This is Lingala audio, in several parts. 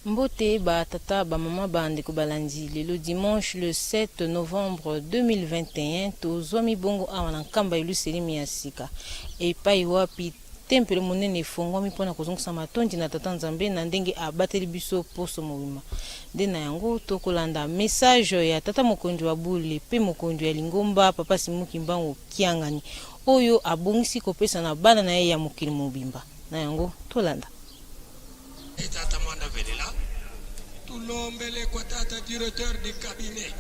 Mbote ba tata, ba mama, ba ndeko balandi, lelo dimanche le 7 novembre 2021 tozwami bongo awa na Nkamba Yelusalemi ya sika, epai wapi tempelo monene efongwami mpo na kozongisa matondi na Tata Nzambe na ndenge abateli biso poso mobimba. Nde na yango tokolanda message ya Tata Mokonzi wa bule mpe Mokonzi ya lingomba Papa Simon Kimbangu Kiangani oyo abongisi kopesa na bana na ye ya mokili mobimba. Na yango tolanda. Tata Mwanda velela. Tulombele kwa tata directeur du cabinet.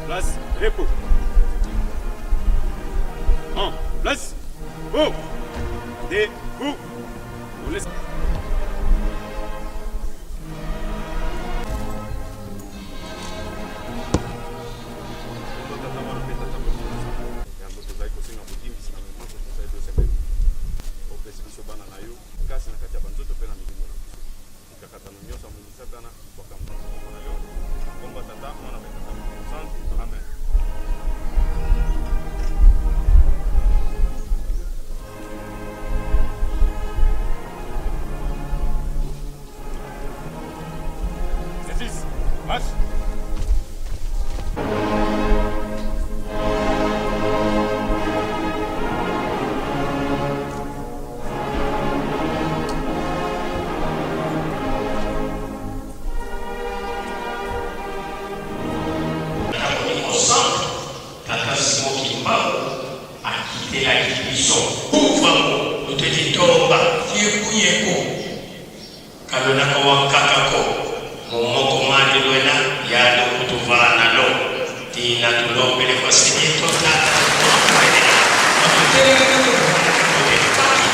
Place, repos. En place, haut, debout. On laisse. Kasi na kati ya banzoto mpe na milimo na biso mikakatano nyonso ya moni Satana bwakama na maboko na yo na nkombo ya Tata, Mwana mpe Tata Molimo Mosantu. Amen. Six, marche. Tata Molimo Santu, Tata Simon Kimbangu akitelaki biso kuva ngo luteti tomba yeku yeku kalonaka wa kaka ko momoko mani lwena yando kutuvana lo tina tulombele kwa senyeto tata mwana matutelelaka tokuvana totefaki.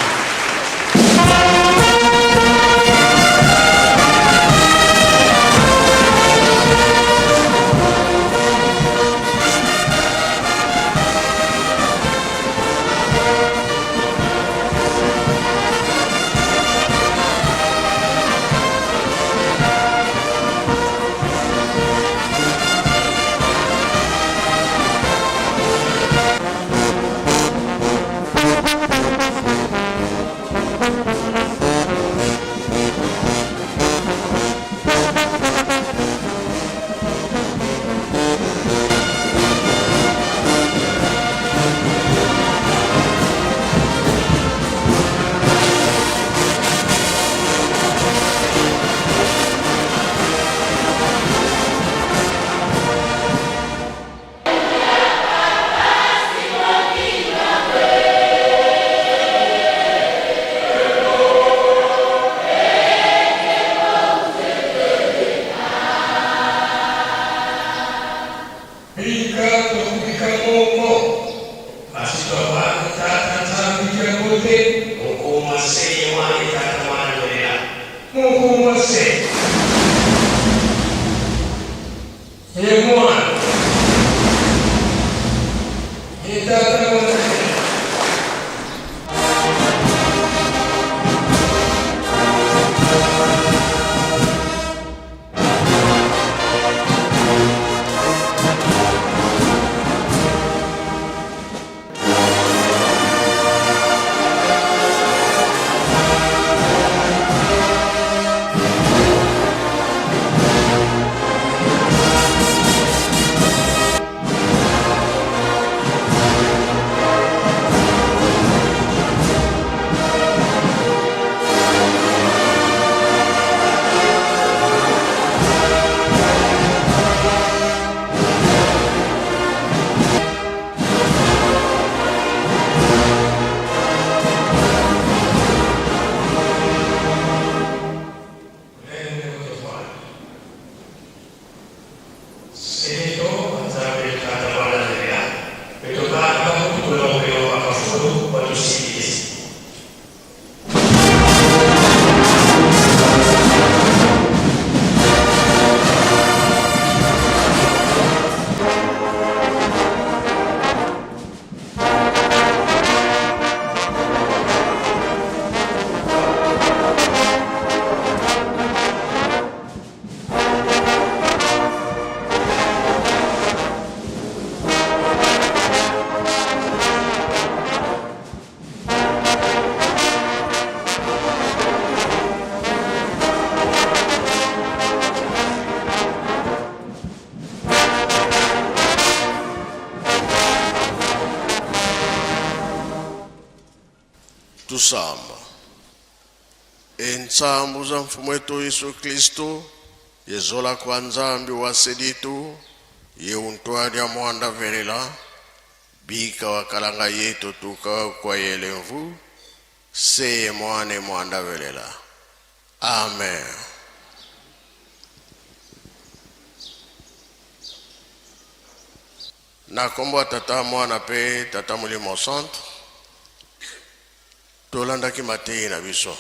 Bika tokubika moko kasi twabanga Tata Nzambi yango te. Mokuma se wane Tata mwana lwelela. Mokuma se ye mwana ye Tata mwana lwelela. Tusamba. Entsambu za Mfumu wetu Yesu Kristo, yezola kwa Nzambi wa seditu, ye untwalya mwanda velela, bika wakalanga yetu tuka kwa yelemvu, seye mwane mwanda velela. Amen. Na kombo ya Tata, Mwana pe Tata Molimo Santu, tolandaki mateyi na biso.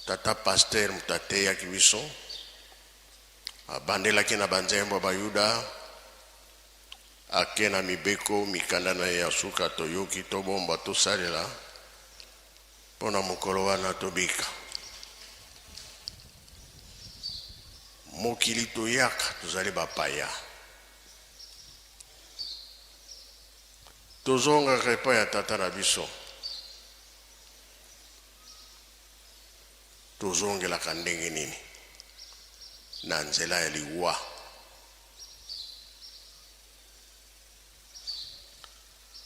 Tata Pasteur moto ateyaki biso, abandelaki na banzembo ya Bayuda, ake na mibeko, mikanda na ye ya suka toyoki, tobomba, tosalela mpo na mokolo wana tobika. Mokili toyaka tozali bapaya. Tozongaka epai ya Tata na biso. Tozongelaka ndenge nini? Na nzela ya liwa.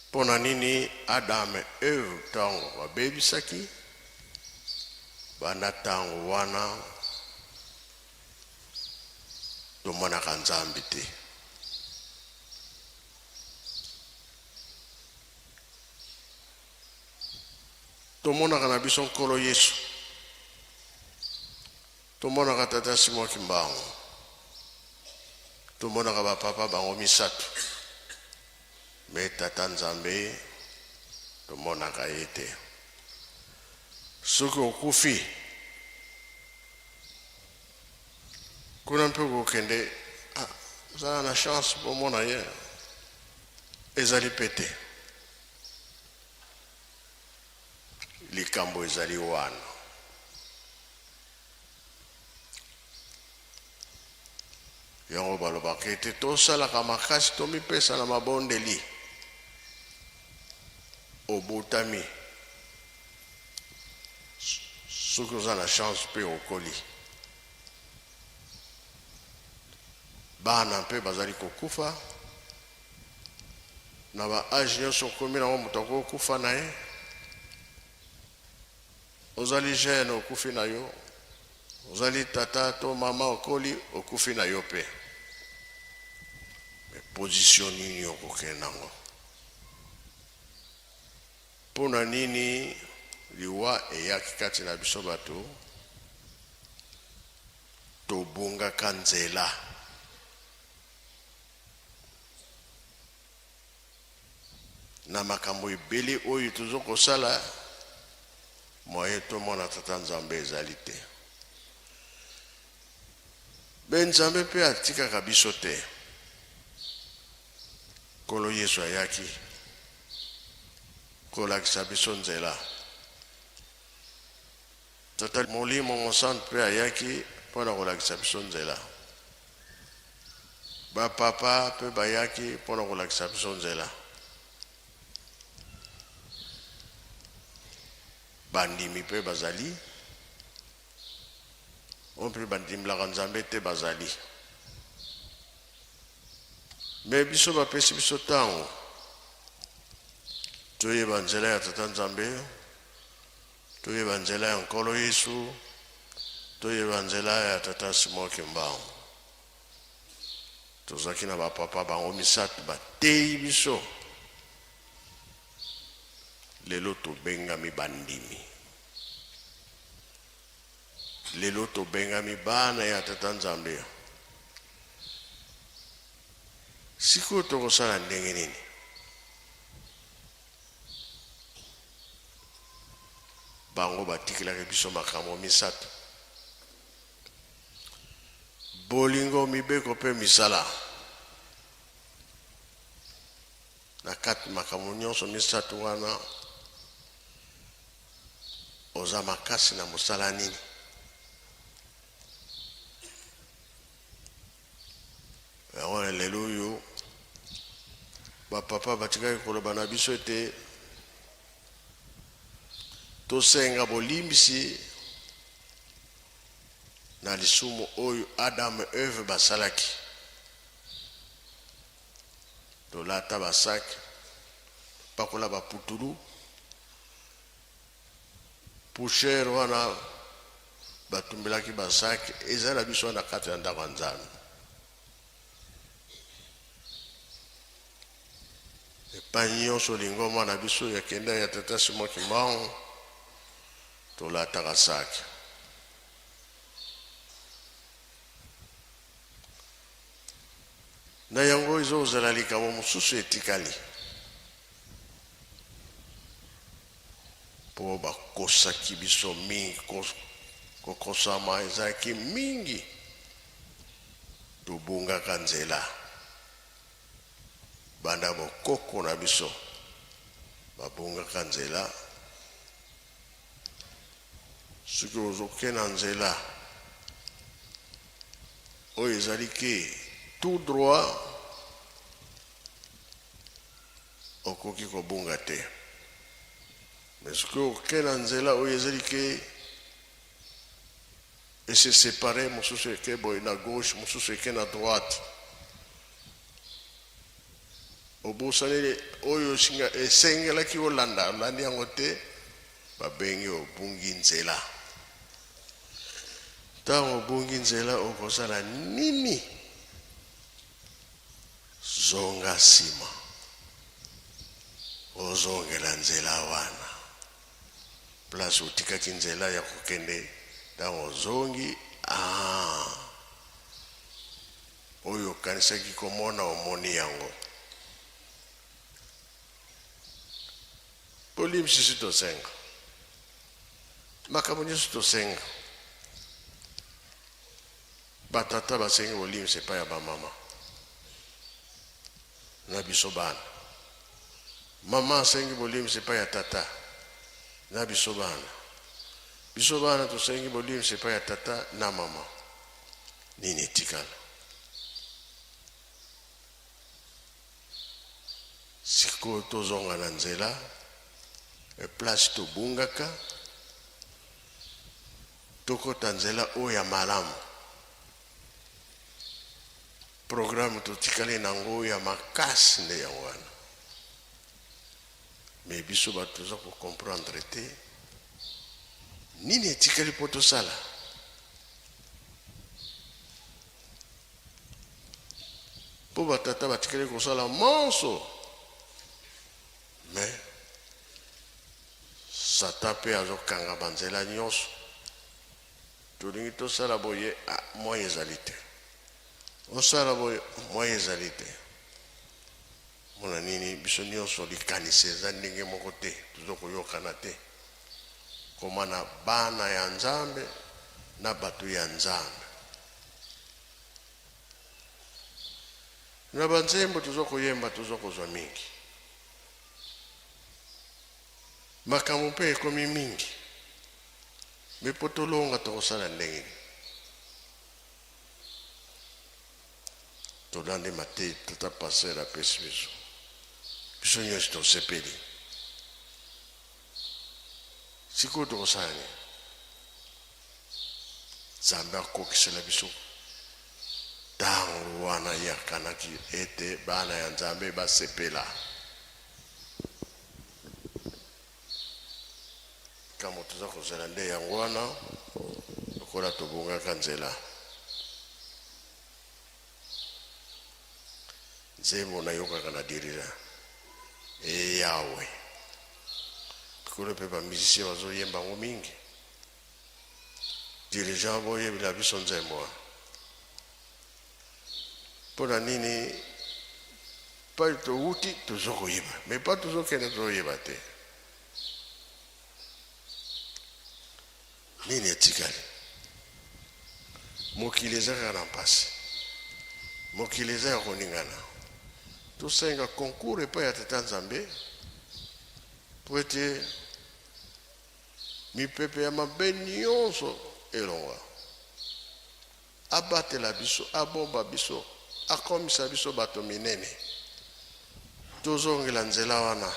Mpo na nini Adam et Eve ntango babebisaki, banda ntango wana tomonaka Nzambe te? Tomonaka na biso Nkolo Yesu, tomonaka Tata Simon Kimbangu, tomonaka ba papa bango misato, mais Tata Nzambe tomonaka ye te. Soki okufi kuna mpe okokende, ah, ozala na chance bomona ye, ezali pe te. Likambo ezali wana. Yango balobaka ete tosalaka makasi tomipesa na mabondeli. Obotami, soki oza na chance mpe okoli. Bana mpe bazali kokufa na ba age nyonso okomi nango, moto akokufa na ye. Ozali jeune, okufi na yo. Ozali tata to mama, okoli, okufi na yo mpe. Mais position nini okokende nango? Mpo na nini liwa eyaki kati na biso bato? Tobungaka nzela. Na makambo ebele oyo tozo kosala, moyen tomona Tata Nzambe ezali te. Be Nzambe mpe atikaka biso te. Nkolo Yesu ayaki kolakisa biso nzela. Tata Molimo Mosantu mpe ayaki mpo na kolakisa biso nzela. Ba papa mpe bayaki mpo na kolakisa biso nzela. Bandimi mpe bazali, oyo mpe bandimlaka Nzambe te bazali. Mais biso bapesi biso ntango toyeba nzela ya Tata Nzambe. Toyeba nzela ya Nkolo Yesu, toyeba nzela ya Tata Simon Kimbangu. Tozwaki na ba papa bango misato bateyi biso. Lelo tobengami bandimi. Lelo tobengami bana ya Tata Nzambe. Sikoyo tokosala ndenge nini? Bango batikelaki biso makambo misato, bolingo, mibeko mpe misala. Na kati makambo nyonso misato wana, oza makasi na mosala nini? Yango na lelo oyo ba papa batikaki koloba na biso ete tosenga bolimbisi na lisumu oyo Adam et Eve basalaki. Tolata ba sac, pakola ba putulu. Poussière wana batumbelaki ba sac eza na biso na kati ya ndako ya Nzambe. Epai nyonso lingomba na biso ya kenda ya tata Simon Kimbangu tolataka sac. Na yango ezokozala likambo mosusu etikali. Mpo bakosaki biso mingi, kokosama ezalaki mingi, tobungaka nzela banda bokoko na biso babungaka nzela. Soki ozoke na nzela oyo ezali ke tout droit, okoki kobunga te. Mais soki oke na nzela oyo ezali ke ese separe, mosusu eke boye na gauche, mosusu eke na droite, obosani oyo esengelaki olanda, olandi yango te, babengi obungi nzela. Ntango obungi nzela, okosala nini? Zonga nsima, ozongela nzela wana, place otikaki nzela ya kokende. Ntango ozongi, ah, oyo okanisaki komona, omoni yango. Bolimbisi tosenga makambo nyonso, tosenga batata basengi bolimbisi epai ya bamama na biso bana, mama asengi bolimbisi epai ya tata na biso bana, biso bana tosengi bolimbisi epai ya tata na mama. Nini etikala sikoyo? Tozonga na nzela place tobungaka, tokɔta nzela oyo ya malamu. Programme totikali nango ya makasi nde yango wana. Me biso bato toza kocomprendre te nini etikali mpo tosala. Mpo batata batikali kosala monso, me Satan mpe azokanga banzela nyonso. Tolingi tosala boye, ah, moi ezali te. Osala boye, moi ezali te. Mpona nini? Biso nyonso likanisi eza ndenge moko te, toza koyokana te. Koma na bana ya Nzambe na bato ya Nzambe, na banzembo toza koyemba, toza kozwa mingi makambo mpe ekomi mingi. Me mpo tolonga, tokosala ndenge nini? Tolandi mateyi tata pasteur apesi biso, biso nyonso tosepeli. Sikoyo tokosala nini? Nzambe akokisela biso ntango wana ye akanaki ete bana ya Nzambe basepela. Likambo toza kozela nde yango wana. Lokola tobungaka nzela, nzembo nayokaka na dirira eyawe likolo, mpe bamusicien bazoyemba yango mingi. Dirigeant, boyebela biso nzembo wana mpo na nini? Pai towuti tozo koyeba, me pa tozokende tozoyeba te. Nini etikali? Mokili eza kaka na mpasi, mokili eza ya koningana. Tosenga concours epai ya tata Nzambe po ete mipepe ya mabe nyonso elongwa, abatela biso, abomba biso, akomisa biso bato minene. Tozongela nzela wana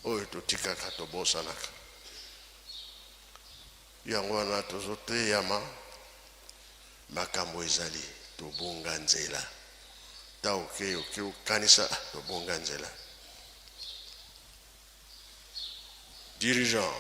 oyo totikaka, tobosanaka yango wana. Tozoteyama makambo ezali tobunga nzela. Ta oke oke okanisa, ah, tobunga nzela. Dirigeant.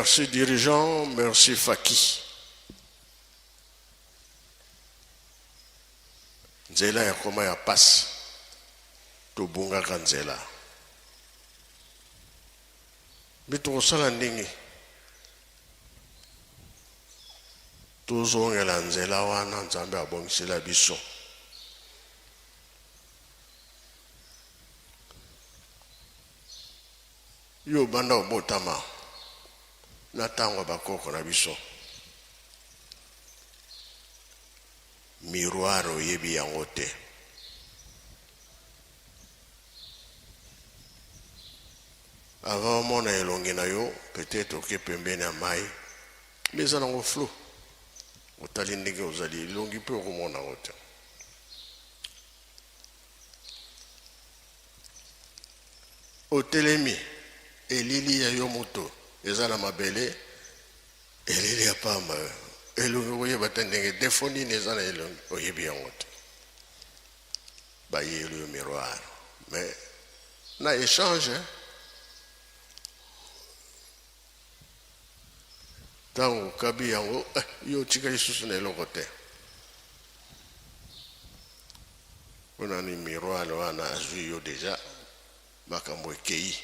Merci dirigeant, merci Faki. Nzela ya koma ya pasi, tobungaka nzela. Mpe tokosala ndenge tozongela nzela wana Nzambe abongisela biso. Yo banda obotama na tango ya bakoko na biso, miroir oyebi yango te. Avant omona elongi na yo, peut-être oke pembeni ya mayi, mais eza nango flou. Otali ndenge ozali, elongi pe okomona yango te. Otelemi, elili ya yo moto eza na mabele, elili ya pamba, elongi okoyeba te ndenge defo nini eza na elongi, oyebi yango te. Bayeli yo miroir, mais na echange ntango okabi yango, eh, yo otika lisusu na eloko te. Pona nini miroir wana azui yo dejà makambo ekeyi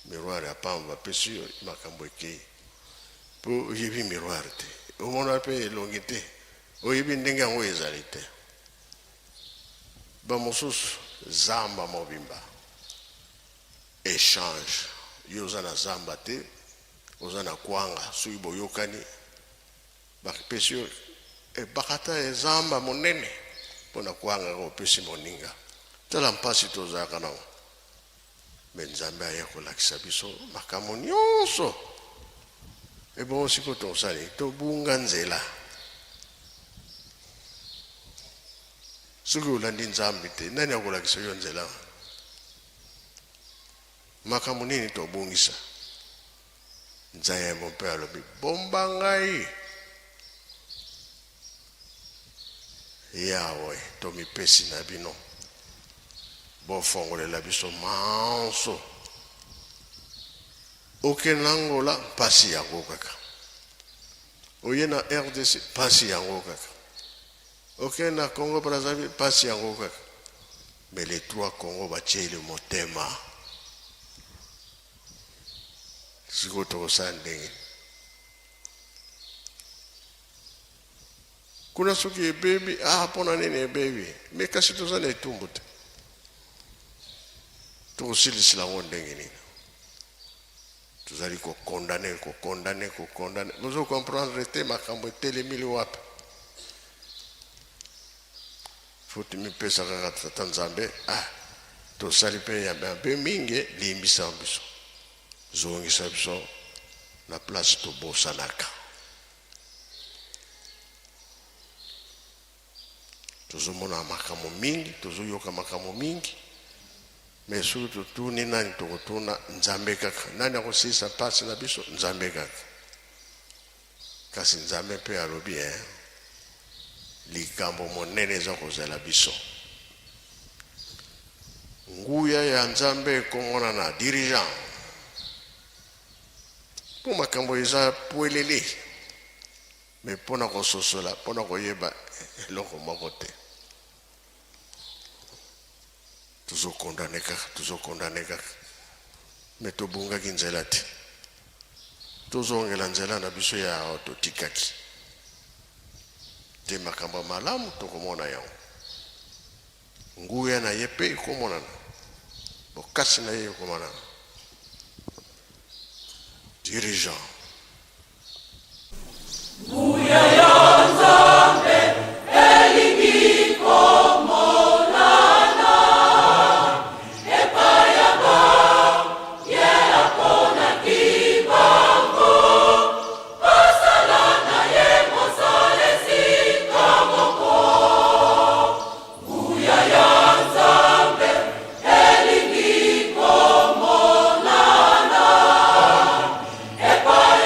miroir ya pamba bapesi yo makambo ekeyi po oyebi miroir te omona pe elongi te oyebi ndenge yango ezali te ba mosusu zamba mobimba echange yo oza na zamba te oza na kwanga soki boyokani Bapesi yo ebakata ya zamba monene mpo na kwanga kaka opesi moninga. Tala mpasi tozalaka nango. Me Nzambe aya kolakisa biso makambo nyonso. Ebongo sikoyo tokosala nini? Tobunga nzela. Soki olandi Nzambe te, nani akolakisa yo nzela wana? Makambo nini tobungisa? Nzayembo mpe alobi, Bomba ngai, Yawe, tomipesi na bino, bofongolela biso manso. Okende na Angola, mpasi yango kaka. Oye na RDC, mpasi yango kaka. Okende na Congo Brazzaville, mpasi yango kaka. Mais les trois Congo batieli motema. Sikoyo tokosala ndenge kuna soki ebebi, ah, mpona nini ebebi? Me kasi toza na etumbu te, tokosilisila yango ndenge nini? Tozali kokondane, kokondane, kokondane, bozo comprendre te makambo etelemili wapi. Faut tomipesa kaka tata Nzambe, ah tosali pe ya mabe mingi, limbisa biso, zongisa biso na place tobosanaka. Tozomona makambo mingi, tozoyoka makambo mingi, mais soki totuni nani tokotuna? Nzambe kaka. Nani akosilisa mpasi na biso? Nzambe kaka. Kasi Nzambe mpe alobi, eh, likambo monene eza kozela biso. Nguya ya Nzambe ekomonana, dirigeant. Mpo makambo eza pwelele, me mpo na kososola, mpo na koyeba eloko moko te. Tozokondane kaka, tozokondane kaka, me tobungaki nzela te. Tozongela nzela na biso ya totikaki te. Makambo ya malamu tokomona yango, nguya na ye mpe ekomonana, bokasi na ye ekomonana. Dirigeant. Nguya ya Nzambe elingi komonana epai ya ba ye aponaki bango basala na ye mosala esika moko. Nguya ya Nzambe elingi komonana epai.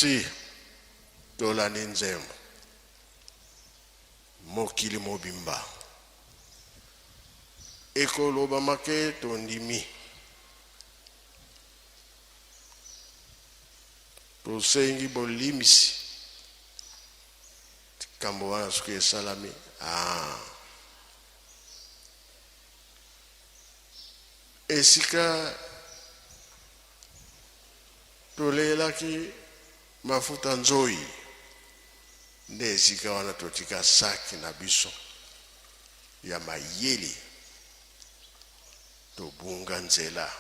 Merci. Tolandi nzembo. Mokili mobimba ekolobama ke tondimi. Tosengi bolimbisi. Likambo wana soki esalami, ah. Esika toleyelaki mafuta nzoi, nde esika wana totika saki na biso ya mayele, tobunga nzela.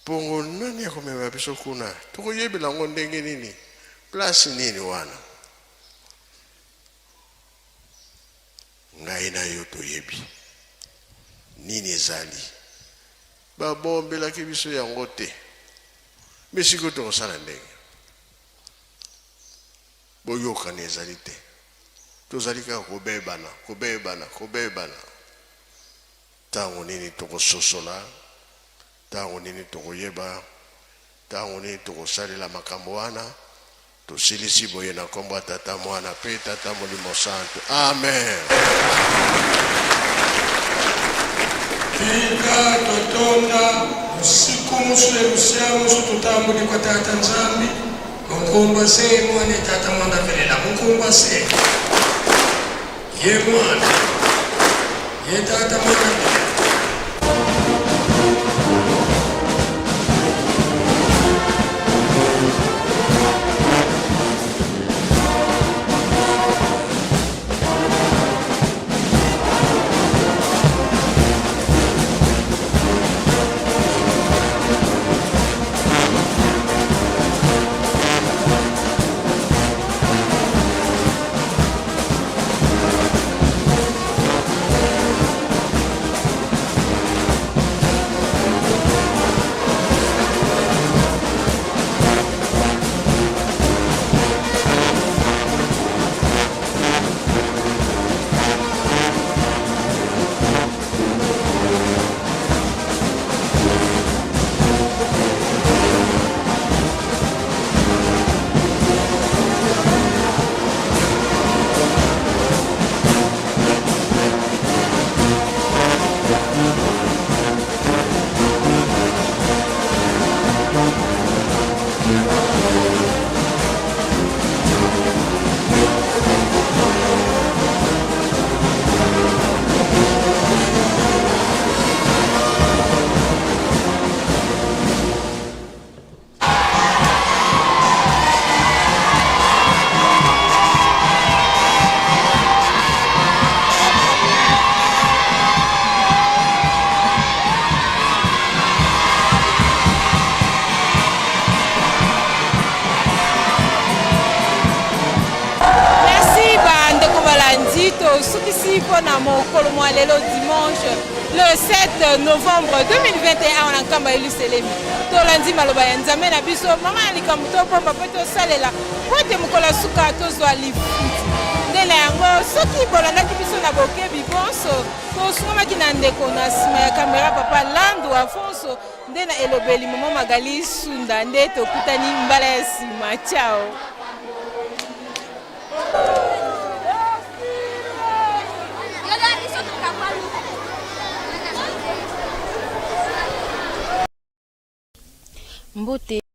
Bongo nani akomema biso kuna? Tokoyebela yango ndenge nini? Place nini wana? Ngai na yo toyebi nini ezali. Babombelaki biso yango te. Me sikoyo tokosala ndenge? Boyokani ezali te. Tozali kaka kobebana, kobebana, kobebana. Ntango nini tokososola? Ntango nini tokoyeba? Ntango nini tokosalela makambo wana? Tosilisi boye na nkombo ya Tata, Mwana mpe Tata Molimo Santu. Amen. Tika totonda usiku musu ne lusia musu tutambuli kwa Tata Nzambi mukumba se mwana Tata mwana velela mukumba se ye mwana ye Tata mwana velela. Merci bandeko balandi, tosukisi mpo na mokolo mwa lelo dimanche le 7 novembre 2021 awa na Nkamba Yelusalemi. Tolandi maloba ya Nzambe na biso, mama ya likambo tobomba mpe tosalela mpo ete mokolo ya suka tozwa lifuti. Nde na yango soki bolandaki biso na bokebi bonso, tosungamaki na ndeko na nsima ya kamera papa Landu Afonso, nde na elobeli mama Magali Sunda, nde tokutani mbala ya nsima. Ciao. Mbote.